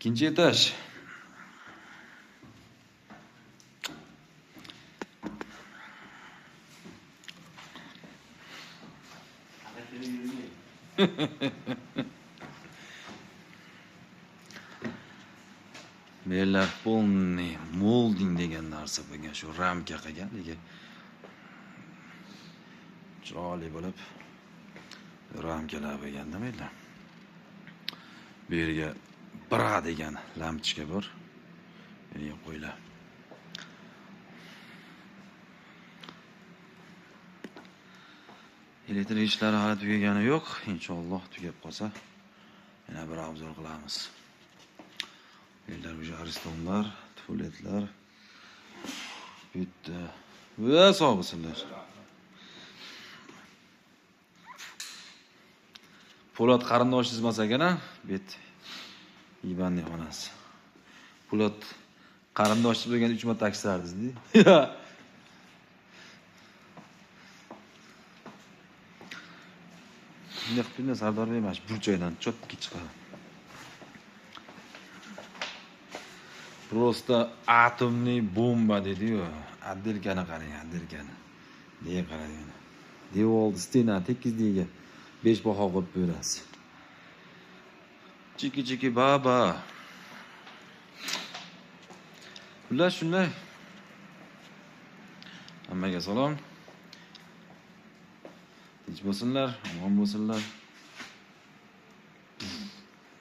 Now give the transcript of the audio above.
Ikkinchi etaj. Bu yerlar полный molding degan narsa bo'lgan, shu ramka qilgan, lekin chiroyli bo'lib ramkalar bo'lganda bu yerlar. Bu yerga bra degan lampochka bor. Bu yerga qo'yiladi. Elektrik ishlari hali tugagani yo'q. Inshaalloh tugab qolsa yana bir obzor qilamiz. Bu yerlar o'sha aristonlar, tualetlar. Bitta. Va sog'misizlar. Po'lat qarindoshingiz emas ekan, a? Bet Ibanning xonasi. Po'lat qarindoshingiz bo'lganda 3 marta takslardingiz-da. Bunday qilib turgan Sardorbek mana shu burchakdan chotki chiqadi. Просто atomli bomba dedi-yu. Отделкani qarang, отделкani. Nega qarang? Devor, stena tekizligiga 5 baho qo'yib berasiz. Chiki-chiki baba. Xullas shunday. Hammaga salom. Tinch bo'lsinlar, omon bo'lsinlar.